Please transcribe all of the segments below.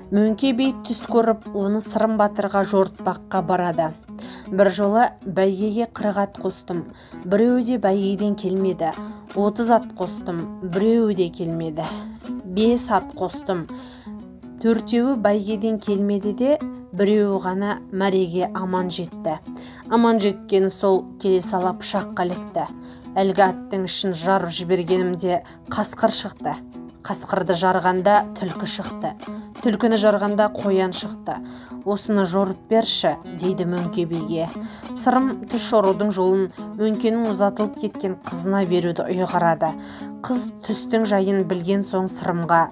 Мөңке би түс көріп, оны Сырым батырға жорытпаққа барады. Бір жолы бәйгеге 40 ат қостым, біреуі де бәйгеден келмеді. 30 ат қостым, біреуі де келмеді. 5 ат қостым, 4-еуі бәйгеден келмеді де, біреуі ғана мәреге аман жетті. Аман жеткені сол келе сала пышаққа ілікті. Әлгі аттың ішін жарып жібергенімде қасқыр шықты. Қасқырды жарғанда түлкі шықты. Түлкіні жарғанда қоян шықты. Осыны жорып берші, дейді Мөңке биге. Сырым түс жорудың жолын Мөңкенің ұзатылып кеткен қызына беруді ұйғарады. Қыз түстің жайын білген соң Сырымға: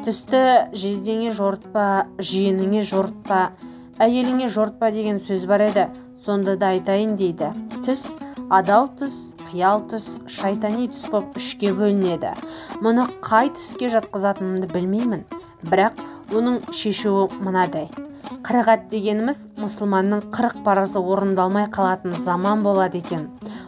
түсті жездеңе жорытпа, жиеніңе жорытпа, әйеліңе жорытпа деген сөз бар еді, сонда да айтайын дейді. Түс адал түс, қиял түс, шайтани түс боп үшке бөлінеді. Мұны қай түске жатқызатынымды білмеймін, бірақ оның шешуі мынадай. 40 ат дегеніміз мұсылманның 40 парызы орындалмай қалатын заман болады екен.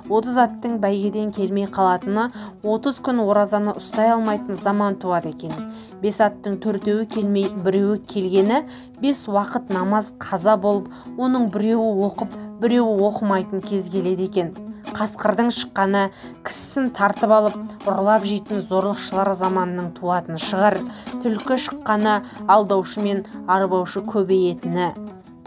30 аттың бәйгеден келмей қалатыны 30 күн оразаны ұстай алмайтын заман туады екен. 5 аттың 4-еуі келмей, біреуі келгені 5 уақыт намаз қаза болып, оның біреуі оқып, біреуі оқымайтын кез келеді екен. Қасқырдың шыққаны кісісін тартып алып, ұрлап жейтін зорлықшылар заманының туатын шығар. Түлкі шыққаны алдаушы мен арбаушы көбейетіні,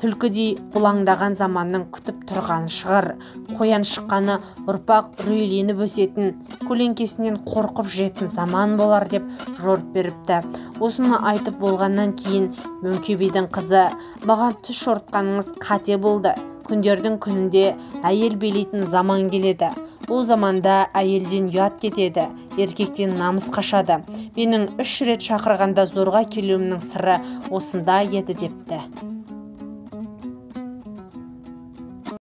түлкідей бұлаңдаған заманның күтіп тұрғаны шығар. Қоян шыққаны ұрпақ үрейленіп өсетін, көлеңкесінен қорқып жүретін заман болар деп жорып беріпті. Осыны айтып болғаннан кейін Мөңке бидің қызы: маған түс жорытқаныңыз қате болды. Күндердің күнінде әйел билейтін заман келеді. Ол заманда әйелден ұят кетеді, еркектен намыс қашады. Менің 3 рет шақырғанда зорға келуімнің сыры осында еді депті.